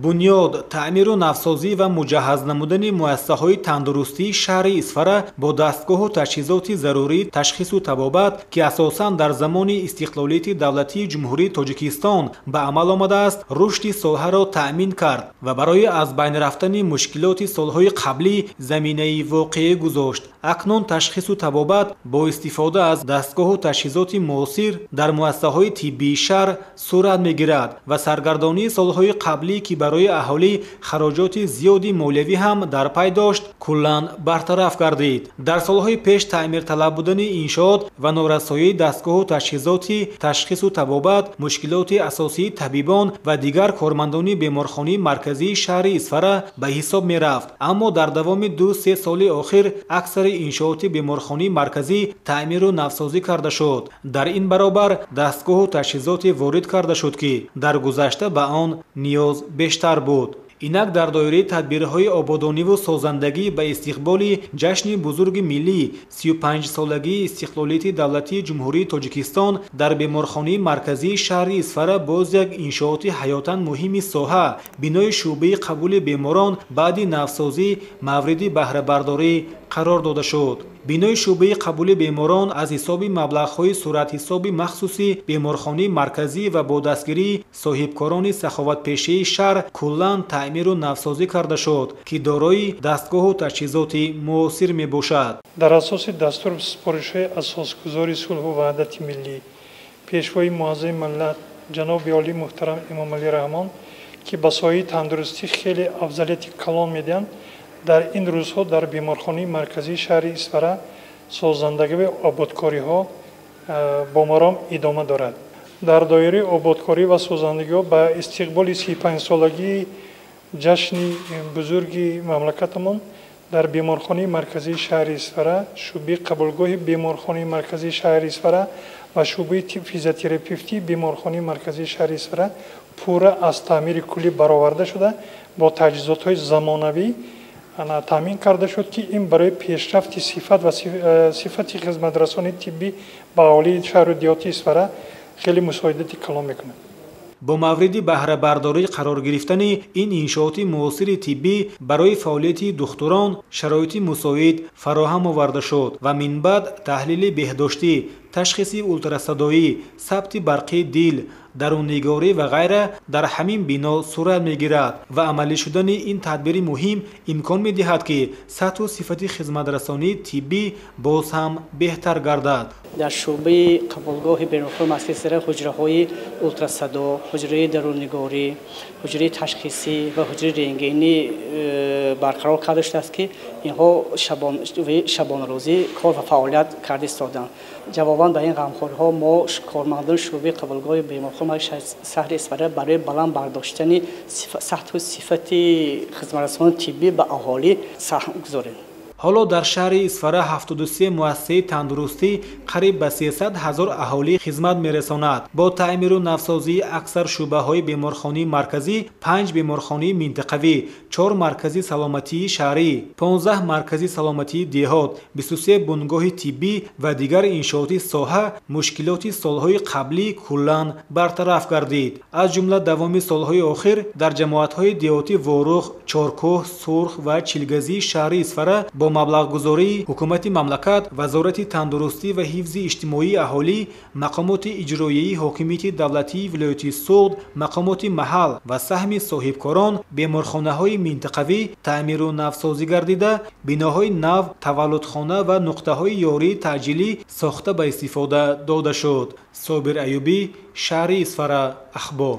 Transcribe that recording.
Бунёд, таъмиру навсозӣ ва муҷаҳҳаз намудани муассисаҳои тандурустии шаҳри Исфара бо дастгоҳу таҷҳизоти зарурии ташхису табобат, ки асосан дар замони истиқлолияти давлатии Ҷумҳурии Тоҷикистон ба амал омадааст, рушди соҳаро таъмин кард ва барои аз байн рафтани мушкилоти солҳои қаблӣ заминаи воқеӣ гузошт. Акнун ташхису табобат бо истифода аз дастгоҳу таҷҳизоти муосир дар муассисаҳои тиббии шаҳр сурат мегирад ва саргардонии солҳои қаблӣ, ки барои аҳолӣ хароҷоти зиёди молиявӣ ҳам дар пай дошт, куллан бартараф гардид. Дар солҳои пеш таъмирталаб будани иншоот ва норасоии дастгоҳу таҷҳизоти ташхису табобат мушкилоти асосии табибон ва дигар кормандони беморхонаи марказии шаҳри Исфара ба ҳисоб мерафт. Аммо дар давоми 2-3 соли охир аксари иншооти беморхонаи марказӣ таъмиру навсозӣ карда шуд. Дар ин баробар дастгоҳу таҷҳизоте ворид карда шуд, ки дар гузашта ба он ниёз бештар буд. Инак дар доираи тадбирҳои ободониву созандагӣ ба истиқболи ҷашни бузурги миллӣ 35-солагии истиқлолияти давлатии Ҷумҳурии Тоҷикистон дар беморхонаи марказии шаҳри Исфара боз як иншооти ҳаётан муҳими соҳа, бинои шӯъбаи қабули беморон баъди навсозӣ мавриди баҳрабардорӣ қарор дода шуд. Бинои шӯъбаи қабули беморон аз ҳисоби маблағҳои суратҳисоби махсуси беморхонаи марказӣ ва бо дастгирии соҳибкорони саховатпешаи шаҳр куллан таъмиру навсозӣ карда шуд, ки дорои дастгоҳу таҷҳизоти муосир мебошад. Дар асоси дастуру супоришҳои асосгузори сулҳу ваҳдати миллӣ, пешвои муаззами миллат ҷаноби олӣ муҳтарам Эмомалӣ Раҳмон, ки ба соҳаи тандурустӣ хеле афзалияти калон медиҳанд, дар ин рӯзҳо дар беморхонаи марказии шаҳри Исфара созандагии ободкориҳо бо маром идома дорад. Дар доираи ободкорӣ ва созандагиҳо ба истиқболи 35-солагии ҷашни бузурги мамлакатамон дар беморхонаи марказии шаҳри Исфара, шӯъбаи қабулгоҳи беморхонаи марказии шаҳри Исфара ва шӯъбаи физиотерапевтии беморхонаи марказии шаҳри Исфара пурра аз таъмири куллӣ бароварда шуда, бо таҷҳизотҳои замонавӣ таъмин карда шуд, ки ин барои пешрафти сифат ва сифати хизматрасонии тиббӣ ба аҳолии шаҳру деҳоти Исфара хеле мусоидати калон мекунад. Бо мавриди баҳрабардорӣ қарор гирифтани ин иншооти муосири тиббӣ барои фаъолияти духтурон шароити мусоид фароҳам оварда шуд ва минбаъд таҳлили беҳдоштӣ, ташхиси ултрасадоӣ, сабти барқии дил, даруннигорӣ ва ғайра дар ҳамин бино сурат мегирад ва амалӣ шудани ин тадбири муҳим имкон медиҳад, ки сатҳу сифати хизматрасонии тиббӣ боз ҳам беҳтар гардад. Дар шӯъбаи қабулгоҳи беморхонаи марказии Исфара ҳуҷраҳои ултрасадо, ҳуҷраи даруннигорӣ, ҳуҷраи ташхисӣ ва ҳуҷраи рентгенӣ барқарор карда шудааст, ки инҳо шабонарӯзӣ кор ва фаъолият карда истоданд. Ҷавобан ба ин ғамхориҳо мо кормандони шӯъбаи қабулгоҳи беморхонаи шаҳри Исфара барои баланд бардоштани сатҳу сифати хизматрасонии тиббӣ ба аҳолӣ саҳм гузорем. Ҳоло дар шаҳри Исфара 73 муассисаи тандурустӣ қариб ба 300 ҳазор аҳолӣ хизмат мерасонад. Бо таъмиру навсозии аксар шӯъбаҳои беморхонаи марказӣ, 5 беморхонаи минтақавӣ, 4 маркази саломатии шаҳрӣ, 15 маркази саломатии деҳот, 23 бунгоҳи тиббӣ ва дигар иншооти соҳа мушкилоти солҳои қаблӣ куллан бартараф гардид. Аз ҷумла давоми солҳои охир дар ҷамоатҳои деҳоти Ворух, Чоркӯҳ, Сурх ва Чилгазии шаҳри Исфара бо маблағгузории ҳукумати мамлакат, Вазорати тандурустӣ ва ҳифзи иҷтимоии аҳолӣ, мақомоти иҷроияи ҳокимияти давлатии вилояти Суғд, мақомоти маҳал ва саҳми соҳибкорон беморхонаҳои минтақавӣ таъмиру навсозӣ гардида, биноҳои нав, таваллудхона ва нуқтаҳои ёрии таъҷилӣ сохта ба истифода дода шуд. Собир Аюбӣ, шаҳри Исфара, Ахбор.